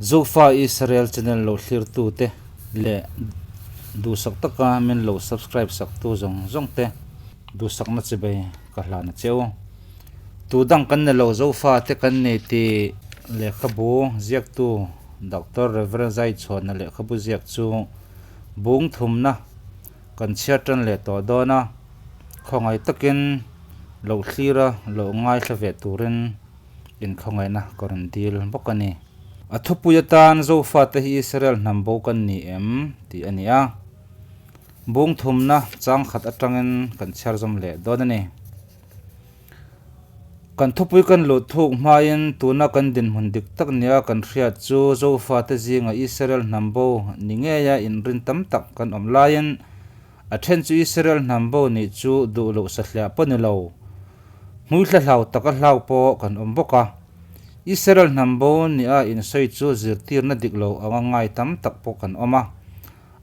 Zofa Israel channel lo thlirtute leh duhsak taka min lo subscribe saktu zawng zawng te duhsakna chibei ka hlan a cheu. Tu dang kan ni lo Zofa te kan ni tih lehkhabu ziaktu Doctor Rev Zaichhuana lehkhabu ziak chu bung thumna kan chhiar tan leh tawh dawn a, khawngaih takin lo thlira lo ngaithla ve turin inkhawngaihna ka rawn dil bawk a ni. A thupui atan Zofate hi Israel hnam bo kan ni em? tih a ni a. Bung thumna chang khat atangin kan chhiar zawm leh dawn a ni. Kan thupui kan luh thuk hmain tuna kan dinhmun dik tak nia kan hriat chu Zofate zinga Israel hnam bo ni ngeia inrin tam tak kan awm laiin a then chu Israel hnam bo nih chu duh loh sahliah pawh ni lo, hmuithla hlau taka hlau pawh kan awm bawk a. Israel hnam bo nia insawi chu zirtirna dik lo anga ngai tam tak pawh kan awm a.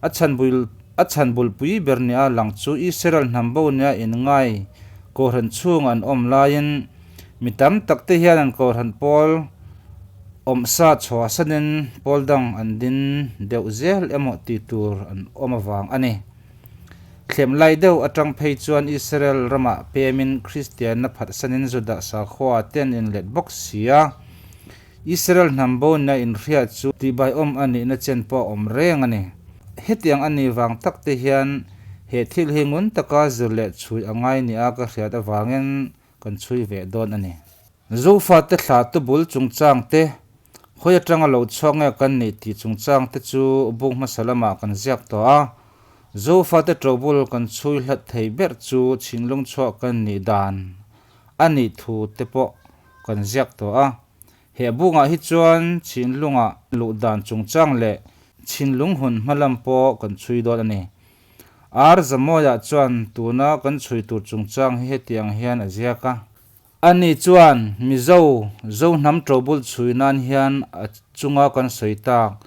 A chhan bul a chhan bulpui ber nia lang chu Israel hnam bo nia inngai kohhran chhung an awm laiin mi tam tak te hian an kohhran pawl awmsa chhuahsanin pawl dang an din deuh zel emaw tih tur an awm avang a ni. Thlem lai deuh atang phei chuan Israel ramah pemin Kristianna phatsanin Judah sakhua ten inlet bawk si a, Israel hnam bona inhriat chu tihbaiawm a nihna chen pawh a awm reng a ni. Hetiang a nih vang tak te hian he thil hi ngun taka zir leh chhui a ngai nia ka hriat avangin kan chhui ve dawn a ni. Zofate thla tubul chungchang te, hawi atanga lo chhuak nge kan nih tih chungchang te chu buk hmasa lamah kan ziak tawh a. Zofate tobul kan chhui hlat thei ber chu chhinlung chhuah kan nih dan a nih thu te pawh kan ziak tawh a. He bungah hi chuan chhinlunga luh dan chungchang leh chhinlung hun hmalam pawh kan chhui dawn a ni. Ar Zamoya chuan tuna kan chhui tur chungchang hi hetiang hian a ziak a. Ani chuan Mizo, Zo hnam ṭobul chhui nan hian a chunga kan sawi tak,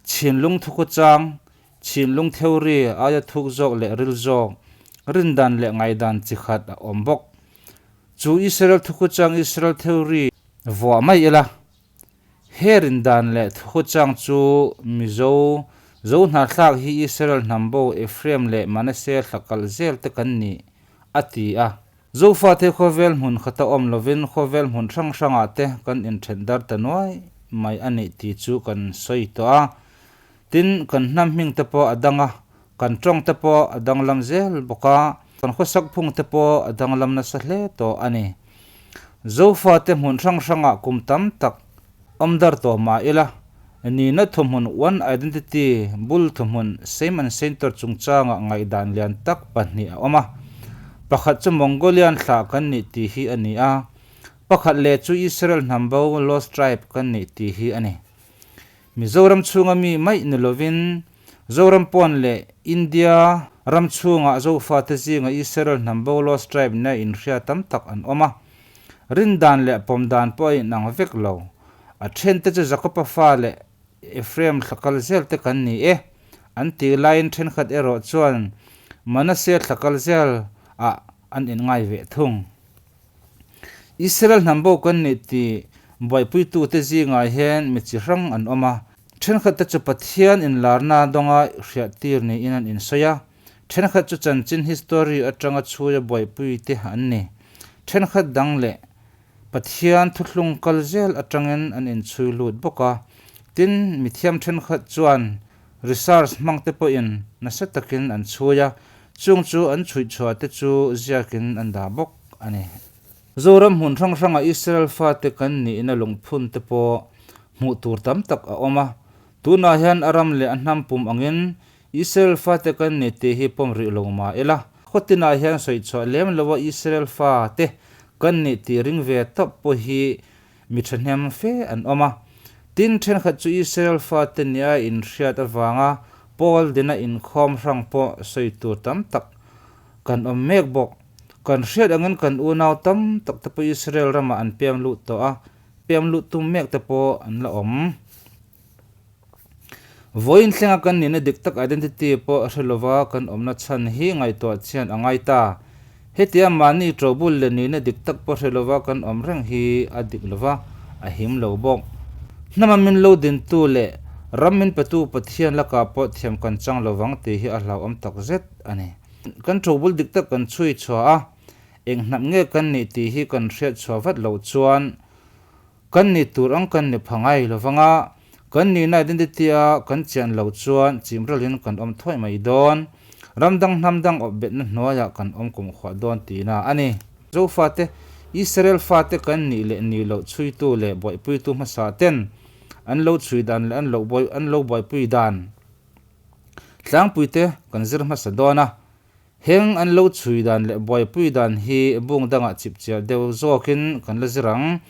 chhinlung thukhawchang, chhinlung theory aia thuk zawk leh ril zawk, rindan leh ngaihdan chi khat a awm bawk. Chu Israel thukhawchang Israel theory vuah mai ila. He rindan leh thukhawchang chu Mizo, Zo hnarthlak hi Israel hnam bo Ephraim leh Manasseh thlakalh zel te kan ni, a ti a. Zofate khawvel hmun khata awm lovin khawvel hmun hrang hrangah te kan inthen dar ta nuai mai a nih tih chu kan sawi tawh a. Tin, kan hnam hming te pawh a dang a, kan tawng te pawh a danglam zel bawk a, kan khawsak phung te pawh a danglam nasa hle tawh a ni. Zofate hmun hrang hrangah kum tam tak awm dar tawh mah ila, nihna thuhmun one identity bul thuhmun same and center chungchangah ngaihdan lian tak pahnih a awm a. Pakhat chu Mongolian thlah kan nih tih hi a ni a, pakhat leh chu Israel hnam bo lost tribe kan nih tih hi a ni. Mizoram chhunga mi maih ni lovin Zoram pawn leh India ram chhungah Zofate zinga Israel hnam bo lost tribe nia inhria tam tak an awm a. Rindan leh pawm dan pawh a inang vek lo. A thente chu Jakopa fa leh Ephraim thla kal zel te kan ni e, an tih laiin thenkhat erawh chuan Manasseh thla kal zel ah an inngai ve thung. Israel hnam bo kan nih tih buaipuitute zingah hian mi chi hrang an awm a. Thenkhatte chu Pathian inlarna dawnga hriahtir niin an insawi a. Thenkhat chu chanchin history atanga chhuia buaipuite an ni. Thenkhat dang leh Pathian thuthlung kal zel atangin an inchhui lut bawk a. Tin, mithiam thenkhat chuan research hmangte pawhin nasa takin an chhui a, chung chu an chhuihchhuahte chu ziakin an dah bawk a ni. Zoram hmun hrang hranga Israel fate kan nihna lungphun te pawh hmuh tur tam tak a awm a. Tunah hian a ram leh a hnam pum angin Israel fate kan ni tih hi pawm rih lo mah ila. Khawtinah hian sawichhuah lem loa Israel fate kan nih tih ring ve tawp pawh hi mi thahnem fe an awm a. Tin, thenkhat chu Israel fate nia inhriat avanga Paul dina inkhawm hrang pawh sawi tur tam tak kan awm mek bawk. Kan hriat angin kan unau tam tak te pawh Israel ramah an pem lut tawh a, pem lut tum mek te pawh an la awm. Vawiin thlenga kan nihna dik tak identity pawh hre lova kan awmna chhan hi ngaihtuah chian a ngai ta. Hetia mahni ṭobul leh nihna dik tak pawh hre lova kan awm reng hi a dik lova, a him lo bawk. Hnama min lo dintu leh ram min petu Pathian lakah pawh thiam kan chang lovang tih hi a hlauhawm tak zet a ni. Kan thobul dik tak kan chhui chhuah a, eng hnam nge kan nih tih hi kan hriat chhuah vat loh chuan kan nih tur ang kan ni pha ngai lovang a, kan nihna identity a kan chian loh chuan chimralin kan awm thuai mai dawn. Ram dang hnam dang awp betna hnuaiah kan awm kumkhuah dawn tihna a ni. Zofate, Israel fate kan nih leh nih loh chhuitu leh buaipuitu hmasa ten an lo chhui dan leh an lo buai an lo buaipui dan tlangpuite kan zir hmasa dawn a. Heng an lo chhui dan leh buaipui dan hi bung dangah chipchiar deuh zawkin kan la zir ang.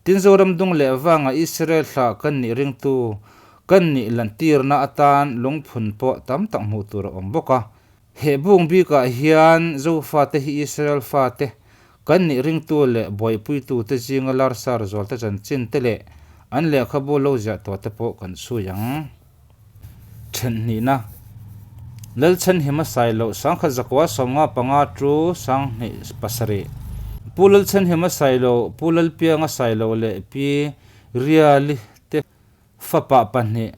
Tin Zoram dung leh vanga Israel thlah kan nih ringtu kan nih lantirna atan lungphun pawh tam tak hmuh tur a awm bawk a. He bung bikah hian Zofate hi Israel fate kan nih ringtu leh buaipuitute zinga larsar zualte chanchin te leh an lehkhabu lo ziah tawh te pawh kan chhui ang. Thenhnihna, Lalchhanhima Sailo, Sangkhat zakua 55 tu Sanghnih pasarih. Pu Lalchhanhima Sailo, Pu Lalpianga Sailo leh Pi Riali te Fapa pahnih,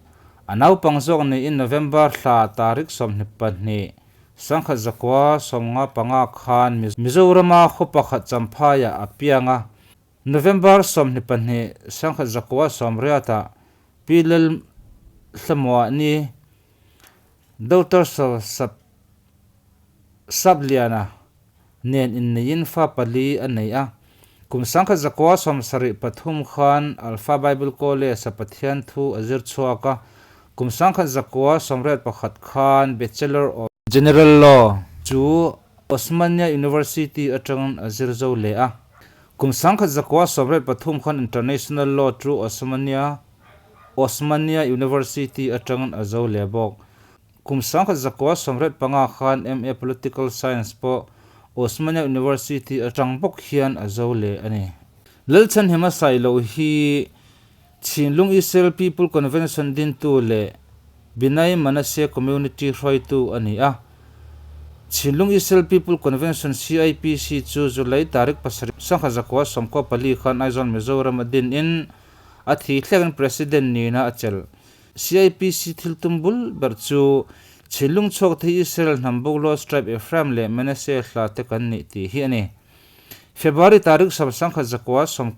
a naupang zawk niin November thla tarik 22, 1995 khan Mizorama khaw pakhat Champhaiah a piang a. November 22, 1980 Pi Lalhlamuahni, Doctor Sapliana nen inneiin fa pali a nei a. Kum 1973 khan Alpha Bible College-a Pathian thu a zir chhuak a. Kum 1981 khan Bachelor of. General Law chu Osmania University atangin a zir zo leh a. Kum 1983 khan International Law chu Osmania Osmania University atangin a zo leh bawk. Kum 1995 khan MA Political Science pawh Osmania University atang bawk hian a zo leh a ni. Lalchhanhima Sailo hi Chhinlung Israel People Convention dintu leh Binai Manasseh Community hruaitu a ni a. Chhinlung Israel People Convention, CIPC, chu July tarik pasarih 1994 khan Aizawl Mizoram a din in a thi thlengin President nihna a chelh. CIPC thil tum bul ber chu Chhinlung chhuak te hi Israel hnam buk Lost Tribe Ephraim leh Manasseh hla te kan nih tih hi a ni. February tarik 1998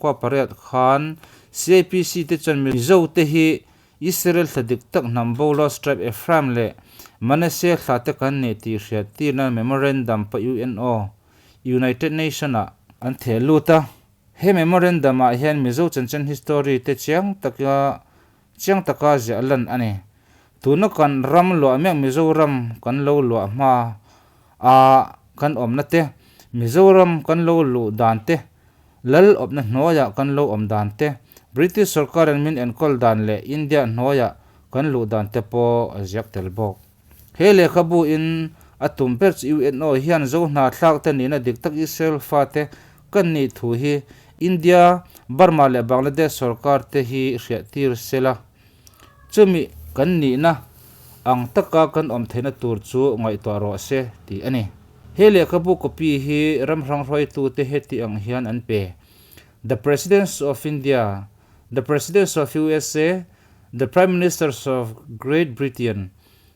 khan CIPC te chuan Mizo te hi Israel thla dik tak hnam bo Lost Tribe Ephraim leh Manasseh hla te kan nih tih hriat tirna memorandum pa UNO, United Nation, ah an theh lut a. He memorandum ah hian Mizo chanchin history te chiang taka Chiang taka ziah lan a ni. Tuna kan ram luah mek Mizoram kan lo luah hma a kan awmna te, Mizoram kan lo luh dan te, lal awpna hnuaiah kan lo awm dan te, British sorkarin min enkawl dan leh India hnuaiah kan luh dan te pawh a ziak tel bawk. He lehkhabu in a tum ber chu UNO hian zo hnathlak te nihna dik tak Israel fate kan nih thu hi India, Burma leh Bangladesh sorkar te hi hriahtir sela. Chumi kan nihna ang taka kan awm theihna tur chu ngaihtuah rawh se tih a ni. He lehkhabu copy hi ram hrang hruaitute heti ang hian an pe, The Presidents of India, The Presidents of USA, The Prime Ministers of Great Britain,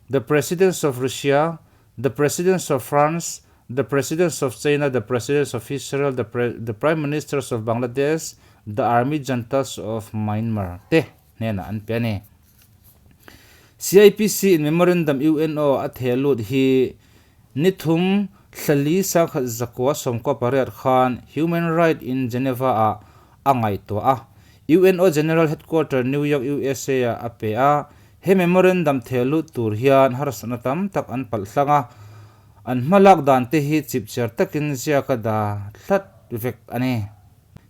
The Presidents of Russia, The Presidents of France, The Presidents of China, The Presidents of Israel, The The Prime Ministers of Bangladesh, The Army Juntas of Myanmar te hnenah an pe a ni. CIPC in Memorandum UNO a theh lut hi ni thum thlali 1998 khan Human Right in Geneva ah a ngaihtuah a. UNO General Headquarter New York, USA ah a pe a. He memorandum theh lut tur hian harsatna tam tak an palh hlang a, an hmalak dan te hi chipchiar takin ziak a da thlat vek a ni.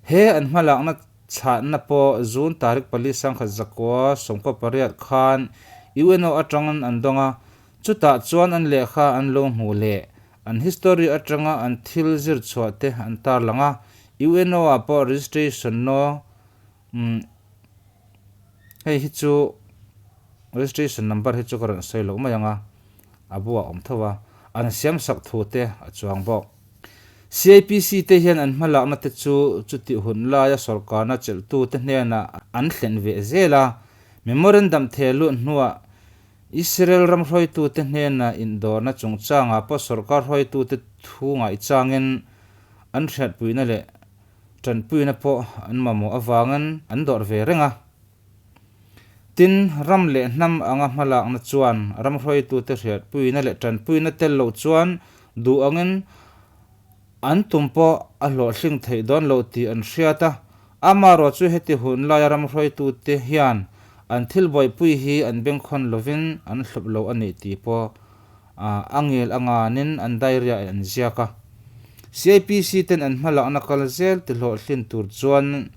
He an hmalakna chhahna pawh June tarik pali 1998 khan UNO atangin an dawng a, chutah chuan an lehkha an lo hmuh leh an history atanga an thil zir chhuah te an tarlang a, UNO ah pawh registration no umm hei hi chu registration number hi chu ka rawn sawi loh mai ang a, a buah a awm tho a, an siam sak thu te a chuang bawk. CIPC te hian an hmalakna te chu chutih hun laia sawrkarna chelhtute hnenah an thlen ve zel a. Memorandum theh luh hnuah Israel ram hruaitute hnena indawrna chungchangah pawh sawrkar hruaitute thu ngaihchangin an hriatpuina leh tanpuina pawh an mamawh avangin an dawrh ve reng a. Tin, ram leh hnam anga hmalakna chuan ram hruaitute hriatpuina leh tanpuina tel loh chuan duh angin an tum pawh a hlawhhling theih dawn loh tih an hriat a. Amaherawh chu heti hun laia ram hruaitute hian an thil buaipui hi an bengkhawn lovin an hlawp lo a nih tih pawh a ngel a nganin an diary-ah an ziak a. CIPC ten an hmalakna kal zel ti hlawhhlin tur chuan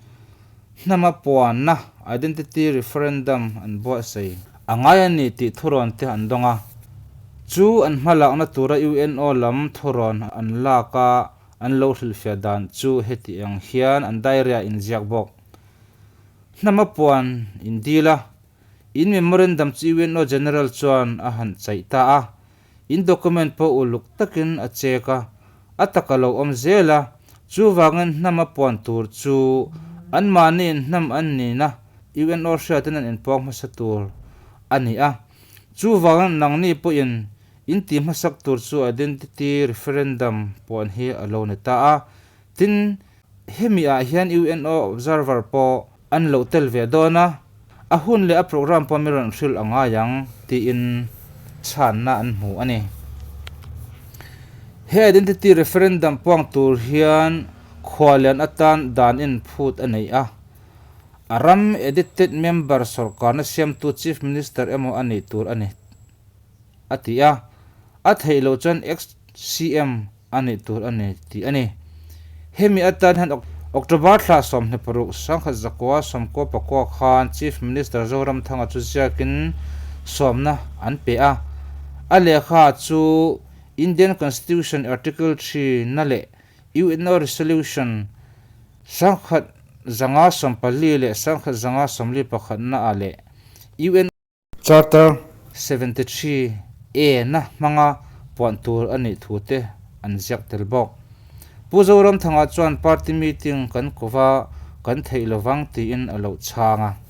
hnama puanna, identity referendum, an buatsaih a ngai a ni tih thurawn te an dawng a. Chu an hmalakna tura UNO lam thurawn an lak a. An lo hrilhfiah dan chu heti ang hian an diary-ah inziak bawk. Hnama puan indil a, in memorandum chu UNO General chuan a han chaih ta a. In document pawh uluk takin a check a, a tak a lo awm zel a. Chuvangin hnama puan tur chu anmahniin hnam an nihna UNO hriatin an inpuang hmasa tur a ni a. Chuvangin nangni pawhin In tih hmasak tur chu Identity Referendum puan hi a lo ni ta a, tin, hemi ah hian UNO Observer pawh an lo tel ve dawn a, a hun leh a programme pawh mi rawn hrilh a ngai ang tiin chhanna an hmu a ni. He Identity Referendum puang tur hian khualian atan dan in phut a nei a, a ram edited member sawrkarna siamtu Chief Minister emaw a nih tur a ni. a ti a, a theih loh chuan ex-CM a nih tur a ni tih a ni. Hemi atan hian October thla 26, 1999 khan Chief Minister Zoramthanga chu ziakin sawmna an pe a, a lehkha chu Indian Constitution Article 3 na leh UNO Resolution 1954 leh 1941 na ah leh UN Charter 73 A na hmanga puan tur a nih thu te an ziak tel bawk. Pu Zoramthanga chuan party meeting kan kova kan theih lovang tiin a lo chhang a.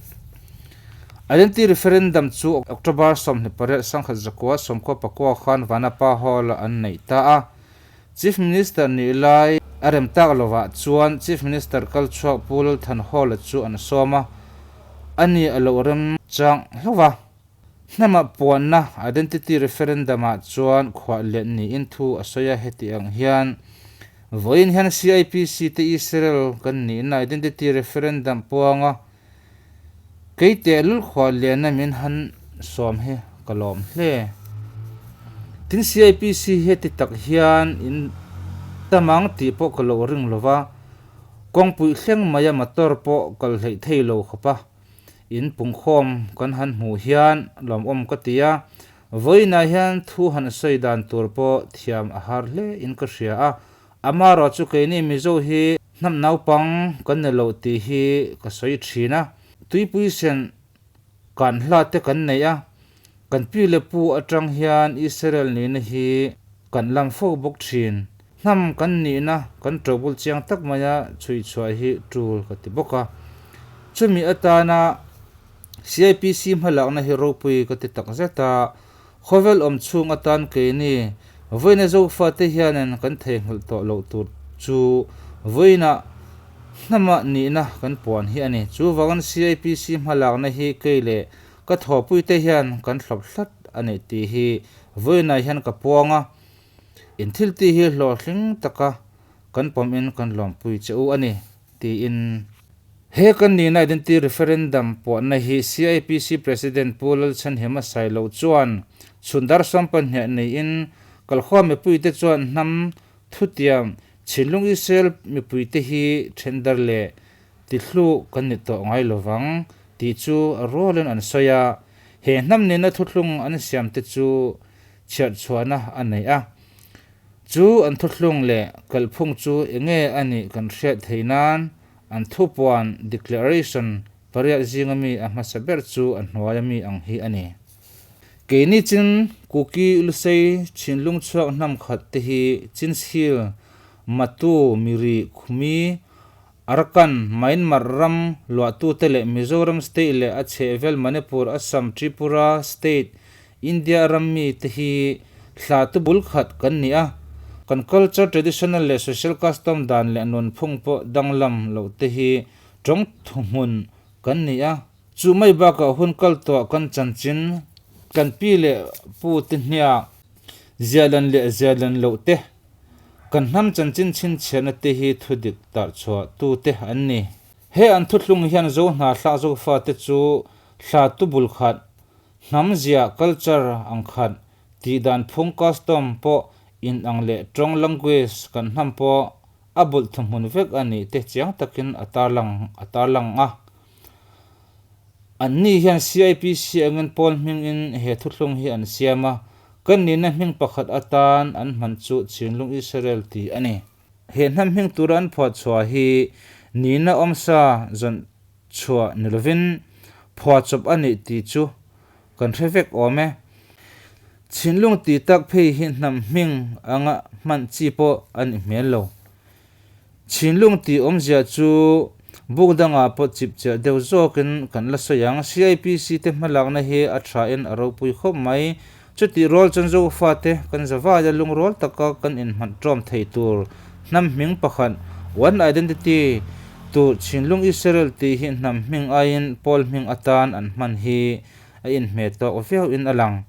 Identity referendum chu October 28 1994 khan Vanapa Hall-ah an neih ta a. Chief Minister nih lai a rem tak lovah chuan Chief Minister kal chhuak Pu Lalthanhawla chu an sawm a, a ni a lo rem chang hlauh a. Hnama puanna, Identity Referendum, ah chuan khuah lian niin thu a sawi a, heti ang hian vawiin hian CIPC te Israel kan nihna Identity Referendum puanga kei tehlul khuah liana min han sawm hi ka lawm hle. Tin CIPC hi heti tak hian in tamang tih pawh ka lo ring lova, Kawngpui thleng maia motor pawh kal hleih thei lo khawp a, in pungkhawm kan han hmuh hian lawmawm ka ti a, vawiinah hian thu han sawi dan tur pawh thiam a har hle in ka hria a, amaherawh chu keini Mizo hi hnam naupang kan ni loh tih hi ka sawi thin a, tuipui sen kan hla te kan nei a, kan pi leh pu atang hian Israel nihna hi kan lam fo bawk thin. Hnam kan nihna kan ṭobul chiang tak maia chhui chhuah hi ṭul ka ti bawk a. Chumi atana CIPC hmalakna hi ropui ka ti tak zet a, khawvel awm chhung atan keini vawiina Zofate hianin kan theihnghilh tawh loh tur chu vawiina hnama nihna kan puan hi a ni. Chuvangin CIPC hmalakna hi kei leh ka thawhpuite hian kan thlawp hlat a ni tih hi vawiinah hian ka puang a. In thiltih hi hlawhtling taka kan pawmin kan lawmpui che u a ni, tiin. He kan nihna Identity Referendum puahna hi CIPC President Pu Lalchhanhima Sailo chuan chhun dar 12 niin kalkhua mipuite chuan hnam Thutiam, Chhinlung Israel mipuite hi thendar leh tihlu kan ni tawh ngai lovang tih chu a rualin an sawi a. He hnam nena thuthlung an siamte chu chhiarchhuahna a nei a. Chu an thuthlung leh kalphung chu enge a nih kan hriat theih nan an thupuan, declaration, pariat zinga mi a hmasa ber chu a hnuaia mi ang hi a ni. Keini chin Kuki Lusei Chhinlung chhuak hnam khat te hi Chinshil Matu, Miri, Khumi, Arakan, Myanmar ram luahtute leh Mizoram state leh a chhehvel Manipur, Assam, Tripura state, India ram mite hi thlahtu bul khat kan ni a. Kan culture, traditional leh social custom dan leh nunphung pawh danglam loh te hi tawng thuhmun kan ni a. Chu mai bakah hun kal tawh kan chanchin, kan pi leh pu te hniak ziahlan leh ziahlan loh te, kan hnam chanchin chhinchhiahna te hi thudik tarchhuah tu te an ni. He an thuthlung hian Zo hna thlak Zofa te chu thla tu bul khat, hnam zia, culture, ang khat, tih dan phung, custom, pawh in ang leh tawng, language, kan hnam pawh a bulh thuhmun vek a nih te chiang takin a tarlang a tarlang a. Anni hian CIPC angin pawl hmingin he thuthlung hi an siam a, kan nihna hming pakhat atan an hman chu Chinlung Israel tih a ni. He hnam hming tura an phuah chhuah hi nihna awmsa zawn chhuah ni lovin phuah chawp a nih tih chu kan hre vek awm e. Chinlung tih tak phei hi hnam hming anga hman chi pawh a ni hmel lo. Chinlung tih awmzia chu buk dangah pawh chip chiah deuh zawkin kan la sawi ang. CIPC te hmalakna hi a thain a ropui khawp mai. Chutih rual chuan Zofate kan zavaia lungrual taka kan inhmanh ṭawm thei tur hnam hming pakhat, One Identity, tur Chinlung Israel tih hi hnam hming aiin pawl hming atan an hman hi a inhmeh tawk viauin a lang.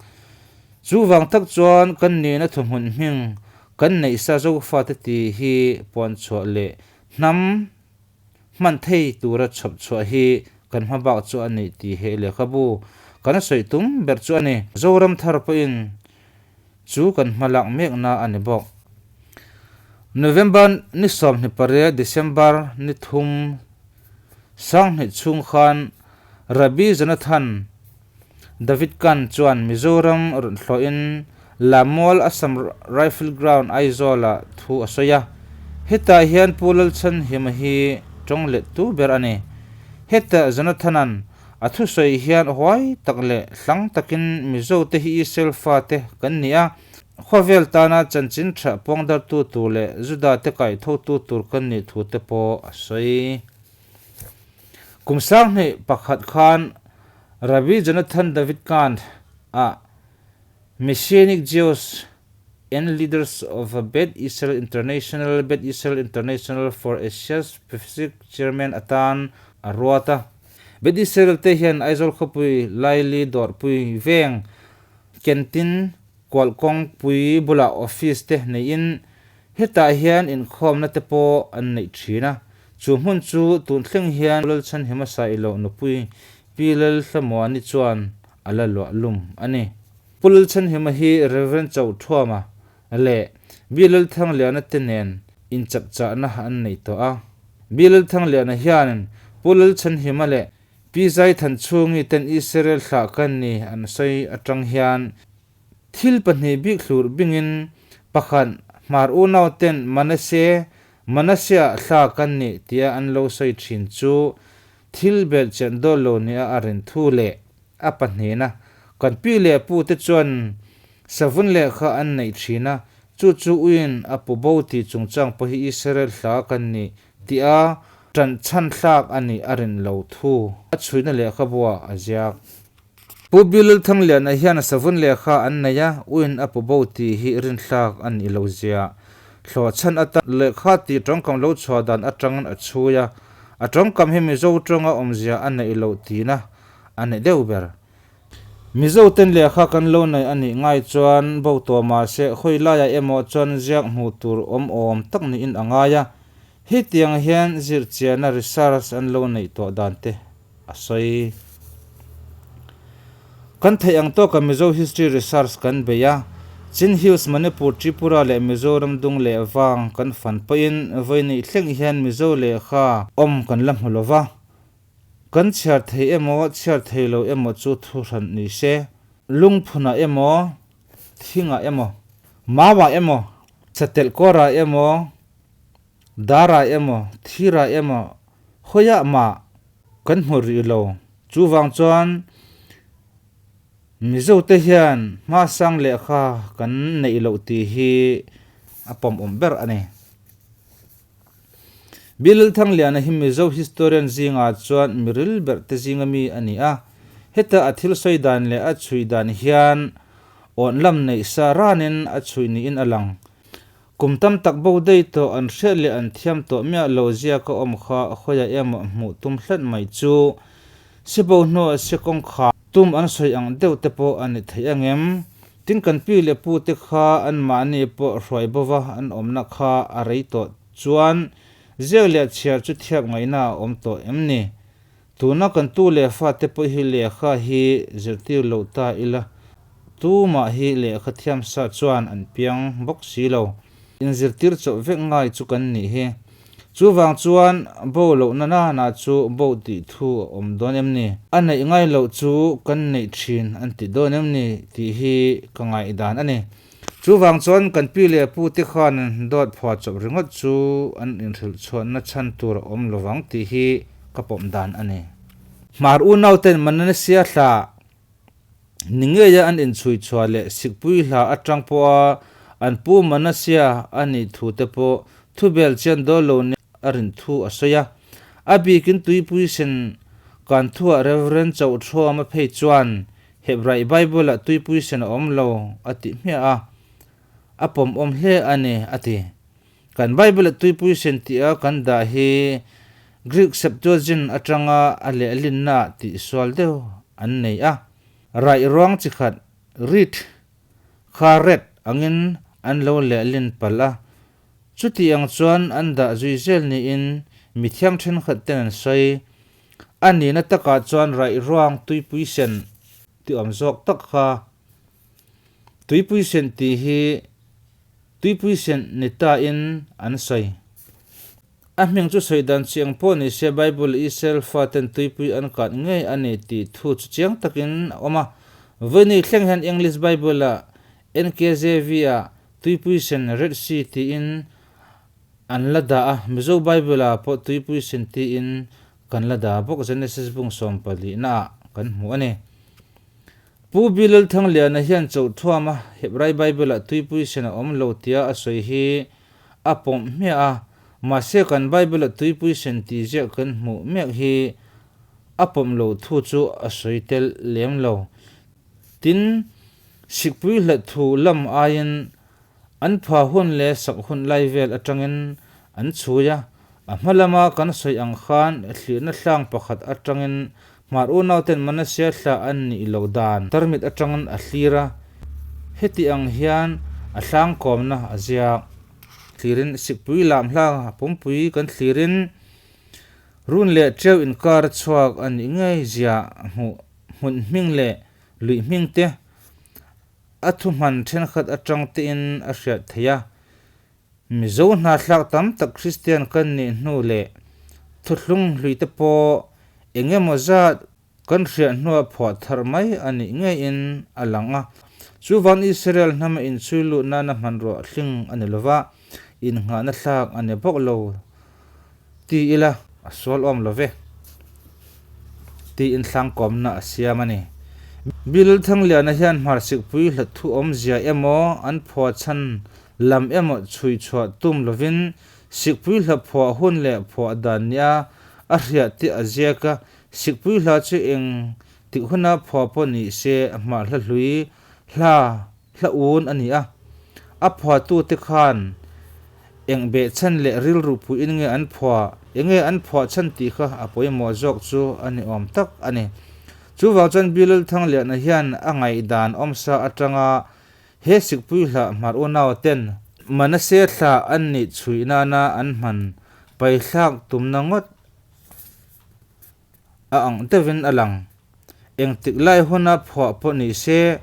Chuvang tak chuan kan nihna thuhmun hming Kan neihsa Zofate tih hi puanchhuah leh hnam hman thei tura chhawp chhuah hi kan hma bak chu a ni tih he lehkhabu kan sawi tum ber chu a ni. Zoram thar pawhin chu kan hma lak mekna a ni bawk. November ni 28, December ni thum sanghnih chhung khan Rabbi Jonathan David Khan chuan Mizoram rawn hlawhin Lammual Assam Rifle Ground Aizawl-ah thu a sawi a, hetah hian Pu Lalchhanhima hi tawng lettu ber a ni. Hetah Jonathan-a'n a thusawi hian huai tak leh hlang takin Mizote hi Israel fate kan ni a, khawvel tana chanchin tha puangdartu tur leh Juda-te kaithotu tur kan nih thu te pawh a sawi. Kum 2001 khan Rabbi Jonathan David Kahn a Messianic Jews and Leaders of Beth Israel International, Beth Israel International for Asia Pacific Chairman atan a ruat a. Beth Israel te hian Aizawl khawpui Laili dawrhpui veng Kentin kualkawngpui bulah office te neiin Hetah hian inkhawmna te pawh an neih thin a, chu hmun chu tun thleng hian Lalchhanhimasa i loh nupui Pi Lalhlamuani chuan a la luah lum a ni. Pu Lalchhanhima hi Rev. Chauhthuama leh Bi Lalthangliana te nen inchapchahna an nei tawh a. Bi Lalthangliana hian Pu Lalchhanhima leh Pi Zaithanchhungi ten Israel thlah kan ni an sawi atang hian Thil pahnih bik hlur bingin pakhat hmar unau ten Manase, Manasea thla kan nih tia an lo sawi thin chu thil belh chian dawn lo nia a rin thu leh a pahnihna kan pi leh pu te chuan savun lehkha an neih thin a, chu chu uiin a pu bo tih chungchang pawh hi Israel hla kan nih tia tan chhan thlak a nih a rin lo thu a chhuina lehkhabuah a ziak. Pu Bilal Thangliana hian savun lehkha an nei a, uin a pu bo tih hi rinthlak a nih lo zia. Thlawhchhan atan lehkha tih tawngkam lo chhuah dan atangin a chhui a, a tawngkam hi Mizo tawnga awmzia a neih loh tihna a ni deuh ber. Mizo ten lehkha kan lo nei a nih ngai chuan bo tawh mahse khawi laiah emaw chuan ziak hmuh tur awm awm tak niin a ngai a, hetiang hian zirchiahna research an lo neih tawh dan te a sawi. Kan theih ang tawka Mizo History Research kan bei a, Chin Hills, Manipur, Tripura leh Mizoram dung leh vang kan fan pawhin vawinih thleng hian Mizo lehkha awm kan la hmu lo va. Kan chhiar thei emaw chhiar thei lo emaw chu thu hran ni se, lungphunah emaw, thingah emaw, mauah emaw, chatelh kawrah emaw, Darah emaw, thirah emaw hawiah mah kan hmu rih lo. Chuvang chuan Mizote hian hmasang lehkha kan neih loh tih hi a pawmawm ber a ni. Bill Thangliana hi Mizo historian zingah chuan mi ril ber te zinga mi a ni a. Heta a thil sawi dan leh a chhui dan hian awn lam neih sa ranin a chhui niin a lang. Kum tam tak bo daih tawh an hriat leh an thiam tawh miah lo zia ka awm kha khawiah emaw hmuh tum hlat mai chu sibo hnuah si kawngkhar tum an sawi ang deuh te pawh a ni thei angem? Tin kan pi leh pu te kha anmahni pawh hruai bova an awmna kha a rei tawh chuan ziak leh chhiar chu thiap ngaihna a awm tawh em ni? Tuna kan tu leh fate pawh hi lehkha hi zirtir loh ta ila tumah hi lehkha thiam sa chuan an piang bawk si lo. Inzirtir chawp vek ngai chu kan nih hi. Chuvang chuan bo lohna nana chu bo tih thu a awm dawn em ni? A neih ngai loh chu kan neih thin an ti dawn em ni tih hi ka ngaihdan a ni. Chuvang chuan kan pi leh pu te khan dawt phuah chawp ringawt chu an inhrilh chhuanna chhan tur a awm lovang tih hi ka pawm dan a ni. Hmar unauten Mananasia hla ni ngeia an inchhui chhuah leh Sikpui hla atang pawha an pu Manasia a nih thu te pawh thubel chian dawl lo nia a rin thu a sawi a. A bikin tuipui sen kan thuah Rev. Chauhthawma phei chuan Hebraih Bible-ah tuipui sen a awm lo a ti hmiah a, a pawmawm hle a ni a ti. Kan Bible-a tuipui sen tia kan dah hi Greek Septuagint atanga a lehlinnaah tihsual deuh an nei a. Raih ruang chi khat, reed, kha red angin an lo lehlin palh a. Chuti ang chuan an dah zui zel niin mithiam thenkhat ten an sawi. A nihna takah chuan raih ruang tuipui sen ti awm zawk tak kha tuipui sen tih hi Tuipui sen ni ta in an sawi. A hming chu sawi dan chiang pawh ni se Bible Israel faten tuipui an kat ngei a ni tih thu chu chiang takin a awm a. Vawiini thleng hian English Bible ah NKJV ah tuipui sen Red Sea tiin an la dah a, Mizo Bible ah pawh tuipui sen tiin kan la dah bawk Genesis bung 14 na ah kan hmu a ni. Pu Bilal Thangliana hian Chauhthuam a Hebrai Bible-ah tuipui sen a awm lo tia a sawi hi a pawmh hmiah a, mahse kan Bible-ah tuipui sen tih ziah kan hmuh mek hi a pawmh lo thu chu a sawi tel lem lo. Tin, Sikpui hlat thu lam aiin an pha hun leh sak hun lai vel atangin an chhui a, a hma lama kan sawi ang khan thlirna hlang pakhat atangin Hmar unauten Manasseh thla an nih loh dan tarmit atangin a thlir a, heti ang hian a hlangkawmna a ziak. Thlirin Sikpui lam hla pumpui kan thlirin run leh teu inkar a chhuak a nih ngei zia hmuh hmun hming leh luih hming te a thuhman thenkhat atang tein a hriat theih a. Mizo hnathlak tam tak Kristian kan nih hnu leh thuthlung hluite pawh eng emaw zat kan hriat hnua phuah thar mai a nih ngeiin a lang a. Chuvan Israel hnama inchhui luh nana hmanruah hling a ni lova, innghahna thlak a ni bawk lo ti ila a sual awm lo ve tiin thlangkawmna a siam a ni. Bill Thangliana hian hmarchikpui hlathu awmzia emaw an phuah chhan Lam emaw chhui chhuah tum lovin Sikpui hla phuah hun leh phuah dan nia a hriah tih a ziak a, Sikpui hla chu eng tik huna phuah pawh ni se hmah hla hlui hla hla un a ni a, a phuahtute khan eng behchhan leh rilru puiin nge an phuah, enge an phuah chhan tih kha a pawimawh zawk chu a ni awm tak a ni. Chuvang chuan Bilal Thangliana hian a ngaihdan awmsa atanga He Sikpui hla hmar unau ten Manasseh thla an nih chhuih nana an hman paithlak tumna ngawt a ang deuhin a lang. Engtik lai huna phuah pawh ni se,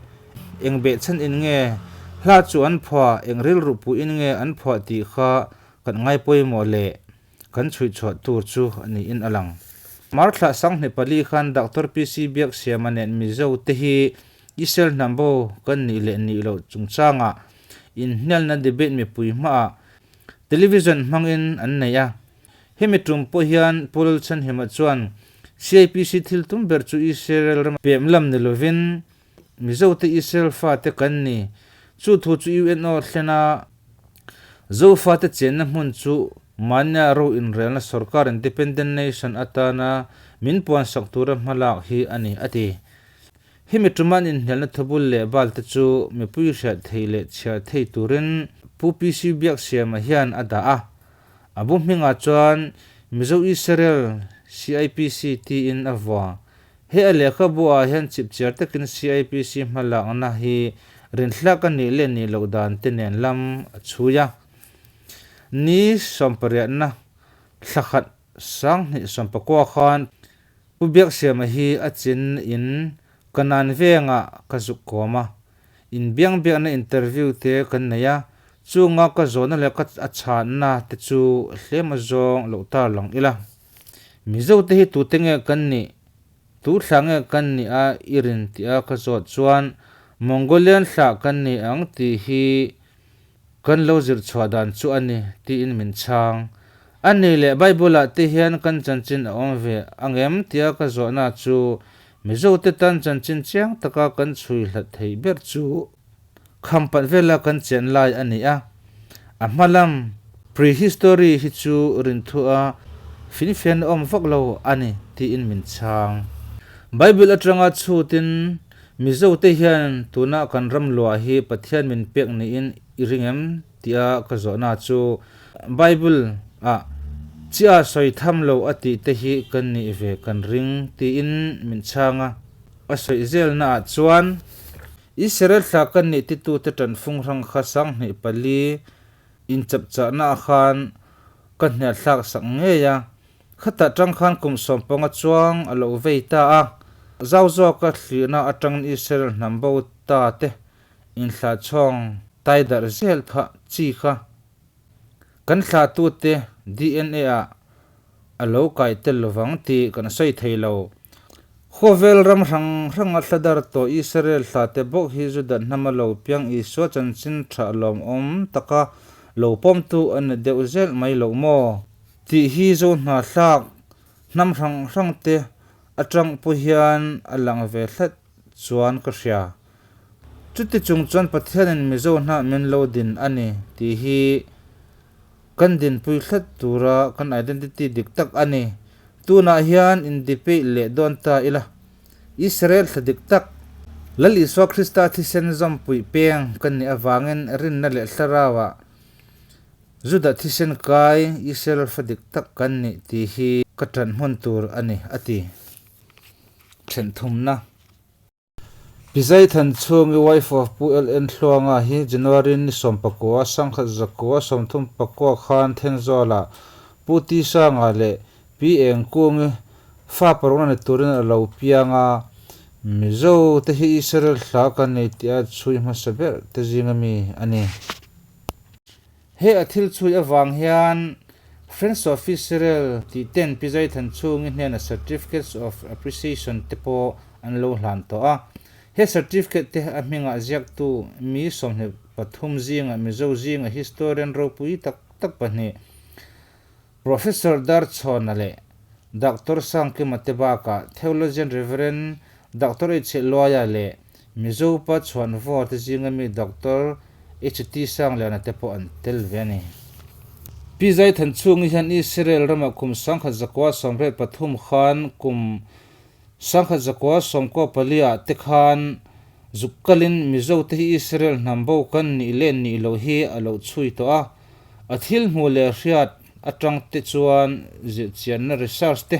eng behchhan in nge hla chu an phuah, eng rilru puiin nge an phuah tih kha kan ngaipawimawh leh kan chhuih chhuah tur chu a niin a lang. Marthla 24 khan Doctor PC Biaksiama nen Mizo te hi Israel hnam bo kan nih leh nih loh chungchangah inhnialna debate mipui hmaah television hmangin an nei a. Hemi tum pawh hian Pu Lalchhanhima chuan CIPC thil tum ber chu Israel rama pem lam ni lovin Mizote Israel fate kan ni. Chu thu chu UNO thlena Zofate chenna hmun chu Mahnia ro inrelna sorkar Independent Nation atana min puansak tura hmalak hi a ni, a ti. Hemi tuman inhnialna thubul leh bal te chu mipui hriat thei leh chhiar thei turin Pu PC Biaksiama hian a dah a. A bu hmingah chuan Mizo Israel CIPC tiin a vua. He a lehkhabu ah hian chipchiar takin CIPC hmalakna hi rinthlak a nih leh nih loh dan te nen lam a chhui a. Ni sawmpariatna thla khat sanghnih sawmpakua khan Pu Biaksiama hi a chin in Kanan vengah ka zuk kawm a. Inbiangbiakna interview te kan nei a, chunga ka zawhna leh ka a chhanna te chu hlema zawng loh tar lang ila. Mizo te hi tute nge kan nih? Tu thla nge kan nih a i rin tih a ka zawt chuan Mongolian thlah kan ni ang tih hi kan lo zir chhuah dan chu a ni tiin min chhang. A ni leh Bible ah te hian kan chanchin a awm ve angem tia ka zawhna chu Mizote tan chanchin chiang taka kan chhui hlat theih ber chu khampat vela kan chen lai a ni a. A hma lam prehistory hi chu rinthu a finfian awm vak lo a ni tiin min chhang. Bible atanga chhutin Mizote hian tuna kan ram luah hi Pathian min pek niin i ring em tia ka zawhna chu Bible ah chiah sawi tham lo a tih te hi kan nih ve kan ring tiin min chhang a. A sawi zelna ah chuan Israel thla kan nih titute tanfung hrang kha sanghnih pali inchapchahna ah khan ka hnialthlak sak ngei a, khatah tang khan kum sawmpanga chuang a lo vei ta a. Zau zawka thlirna atangin Israel hnam bo ta te Inhlahchhawng tai darh zel kha chi kha kan thlahtute DNA ah a lo kai tel lovang tih kan sawi thei lo. Khawvel ram hrang hranga thla dar tawh Israel thlate bawk hi Juda hnama lo piang Isua chanchin tha lawmawm taka lo pawmtu a ni deuh zel mai lo maw? Tih hi zo hnathlak hnam hrang hrangte atang pawh hian a lang ve hlat chuan ka hria. Chuti chung chuan Pathianin Mizo hnah min lo din a ni tih hi kan dinpui hlat tura kan identity dik tak a ni. Tunah hian indipeih leh dawn ta ila. Israel thla dik tak, Lal Isua Krista thisen zawmpuih peng kan nih avangin rinna leh thlarauah Juda thisen kai Israel fa dik tak kan nih tih hi ka ṭan hmun tur a ni, a ti. Then thumna. Pi Zaithan chhungi wife of Pu LN Hluanga hi January ni sawmpakua, sangkhat zakua, sawmthum pakua khan Thenzawl-ah Pu Ti Sanga leh Pi Engkungi fa parukna ni turin a lo piang a, Mizo te hi Israel hla kan nei tih a chhui hmasa ber te zinga mi a ni. He a thil chhui avang hian Friends of Israel tih ten Pi Zaithan chhungi hnena Certificates of Appreciation te pawh an lo hlan tawh a. He certificate te a hmingah ziaktu mi 23 zinga Mizo zinga historian ropui tak tak pahnih Professor Darchhawna leh Doctor Sangkima te bakah Theologian Reverend Doctor H Luaia leh Mizo pa chhuanvawr te zinga mi Doctor HT Sangliana te pawh an tel ve a ni. Pi Zaithan chhungi hian Israel ramah kum 1983 khan kum 1994 ah te khan zuk kalin Mizo te hi Israel hnam bo kan nih leh nih loh hi a lo chhui tawh a, a thil hmuh leh hriat atang te chuan zirchianna research te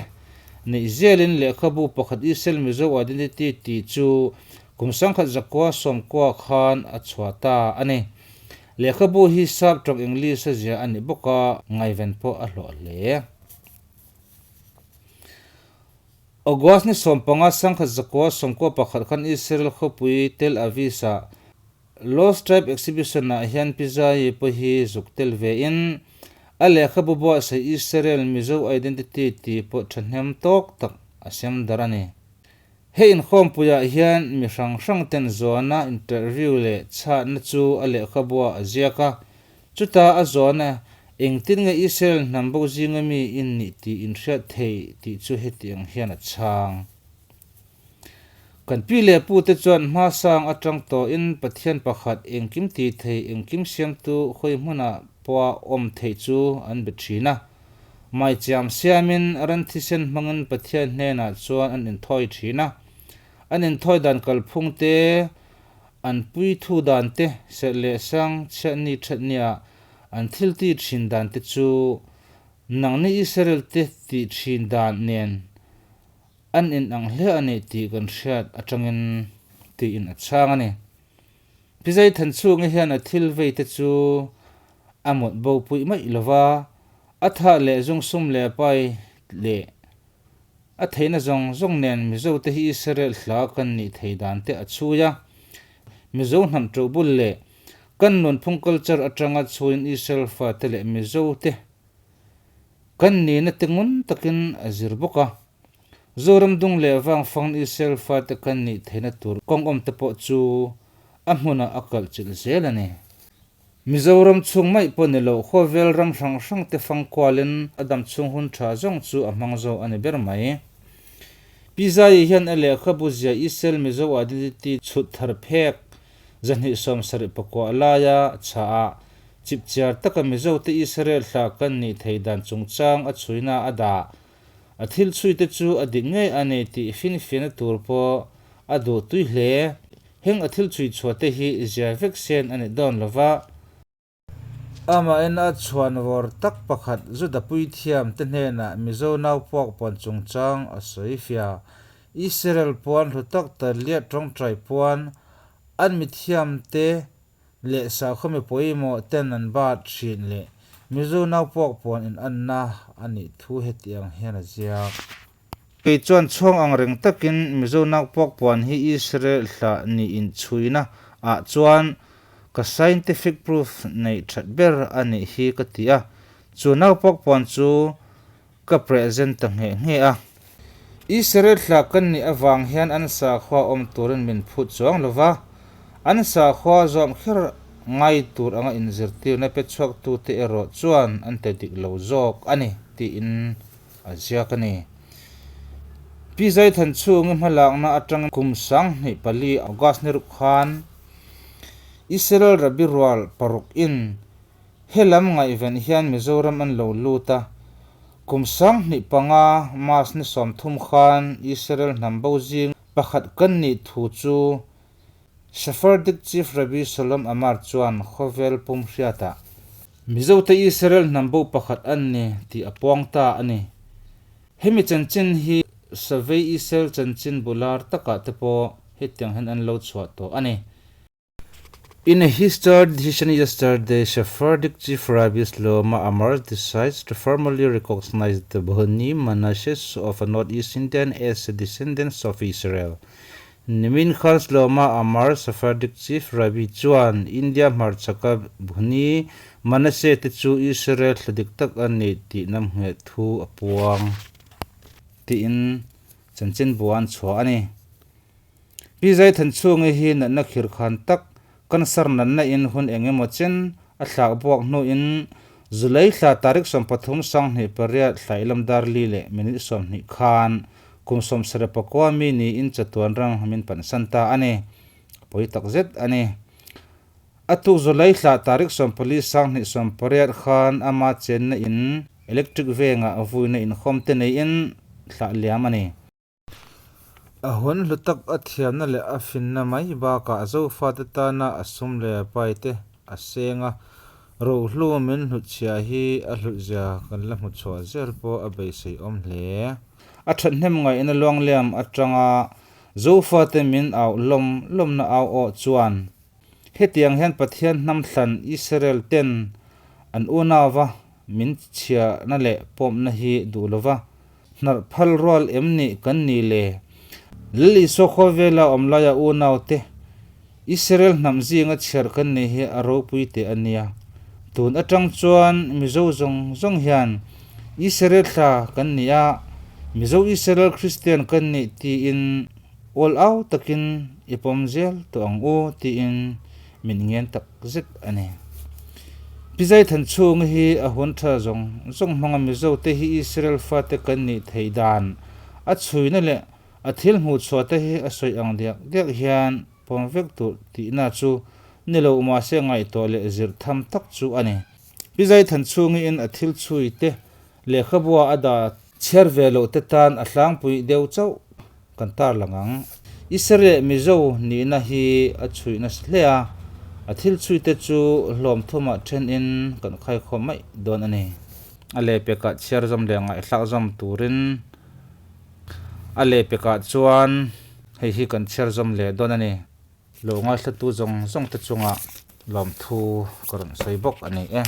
neih zelin lehkhabu pakhat Israel Mizo Identity tih chu kum 1990 khan a chhuah ta a ni. Lehkhabu hi sap tawng English a zia a nih bawk a, ngaiven pawh a hlawh hle. August ni 15 1991 khan Israel khawpui Tel Aviv-ah Lost Tribe Exhibition-ah hian Pi Zaii pawh hi zuk tel vein a lehkhabu buatsaih Israel Mizo Identity tih pawh thahnem tawk tak a sem darh a ni. He inkhawmpuiah hian mi hrang hrang ten zawhna interview leh chhatna chu a lehkhabuah a ziak a, chutah a zawhna engtin nge Israel hnam bo zinga mi in nih tih inhriat theih tih chu hetiang hian a chhang. Kan pi leh pu te chuan hmasang atang tawhin Pathian pakhat engkim ti thei, engkim siamtu hawi hmunah pawha awm theih chu an be thin a. Maicham siamin ran thisen hmangin Pathian hnenah chuan an inthawi thin a. An inthawi dan kalphung te, an puithu dan te, serh leh sang chhiatni thatnia an thilti thin dan te chu nangni Israel te tih thin dan nen an inang hle a ni tih kan hriat atangin tiin a chhang a ni. Pi Zaithanchhungi hian a thil vei te chu a mawt bo puih mai lova, a thah leh zungsum leh pai leh a theihna zawng zawng nen Mizo te hi Israel hla kan nih thei dan te a chhui a. Mizo hnam ṭo bul leh kan nunphung culture aṭanga chhuiin Israel fate leh Mizo te kan nihna te ngun takin a zir bawk a. Zoram dung leh vang fang Israel fate kan nih theihna tur kawng awm te pawh chu a hmunah a kalh chilh zel a ni. Mizoram chhung mai pawh ni lo, khawvel ram hrang hrang te fang kualin a dam chhung hun tha zawng chu a hmang zo a ni ber mai. Pi Zaii hian a lehkhabu zia Israel Mizo Identity chhut thar phek 274 laia chhah ah chipchiar taka Mizo te Israel hla kan nih theih dan chungchang a chhuina a dah. A thil chhuite chu a dik ngei a ni tih finfiahna tur pawh a duh tui hle. Heng a thil chhui chhuahte hi zia vek sen a ni dawn lo va. Amahin a chhuan vawr tak pakhat Juda puithiam te hnenah Mizo naupuak puan chungchang a sawi fia. Israel puan hlu tak Taliat tawngtai puan an mithiam te leh sakhaw mi pawimawh ten an bat thin leh Mizo naupuak puan in anna a nih thu hetiang hian a ziak. Kei chuan chhuang ang reng takin Mizo naupuak puan hi Israel hla nih inchhuina ah chuan ka scientific proof neih that ber a nih hi ka ti a, chu naupuak puan chu ka present ta nghe nghe a. Israel thla kan nih avang hian an sakhua awm turin min phut chuang lo va, an sakhua zawm kher ngai tur anga inzirtirna pe chhuaktute erawh chuan an ti dik lo zawk a ni tiin a ziak a ni. Pi Zaithanchhungi hmalakna atangin kum 2004 August ni ruk khan Israel Rabbi rual paruk in He lam ngaihven hian Mizoram an lo lut a, kum 2005 March ni 30 khan Israel hnam bo zing pakhat kan nih thu chu Sephardic Chief Rabbi Shalom Amar chuan khawvel pum hriatah Mizote Israel hnam bo pakhat an ni tih a puang ta a ni. Hemi chanchin hi Shavei Israel chanchin bular takah te pawh hetiang hian an lo chhuah tawh a ni. In a historic decision yesterday, Sephardic Chief Rabbi Shlomo Amar decides to formally recognize the Bnei Manashe of Northeast Indian as descendants of Israel. Nimin khan Shlomo Amar, Sephardic Chief Rabbi chuan India hmarchhaka Bnei Manashe te chu Israel thla dik tak a ni tih namngheh thu a puang tiin chanchinbu an chhuah a ni. Pi Zaithanchhungi hi natna khir khan tak cancer natna in hun eng emaw chen a thlak buak hnuin July thla tarik 13 2008 thlailam dar li leh minute 20 khan kum 74 mi niin chatuan ram min pansan ta a ni. A pawi tak zet a ni. A tuk July thla tarik 14 2008 khan ama chenna in electric vengah vuina inkhawm te neiin thlah liam a ni. A hun hlu tak a thiamna leh a finna mai bakah Zofate tana a sum leh a paite a seng a, rohlu min hlutchhia hi a hlutzia kan la hmu chhuah zel pawh a beiseiawm hle. A thathnem ngaihna luangliam atanga Zofate min auh lawm lawmna au awh chuan hetiang hian Pathian hnam hlan Israel ten an unauva min chhiahna leh pawmna hi duh lova Hnarh phal rual em nih kan ni le? Lal Isua khawvela awm laia unaute, Israel hnam zinga chhiar kan nih hi a ropui teh a nia. Tun atang chuan Mizo zawng zawng hian Israel thla kan ni a, Mizo Israel Kristian kan nih tiin awl au takin i pawm zel tawh ang u tiin min ngen tak zet a ni. Pi Zaithanchhunga hi a hun tha zawng zawng hmanga Mizote hi Israel fate kan nih theih dan a chhuina leh a thil hmuh chhuah te hi a sawi ang diak diak hian pawm vek tur tihna chu ni lo mahse ngaihtuah leh zir tham tak chu a ni. Pi Zaithanchhungiin a thil chhui te lehkhabua a dah chhiar ve loh te tan a tlangpui deuh chauh kan tarlang ang. Israel leh Mizo nihna hi a chhui nasa hle a, a thil chhui te chu hlawm thumah thenin kan khaikhawm mai dawn a ni. A lehpekah chhiar zawm leh ngaihthlak zawm turin a lehpekah chuan hei hi kan chhiar zawm leh dawn a ni. Lo ngaithlatu zawng zawng te chungah lawmthu ka rawn sawi bawk a ni e.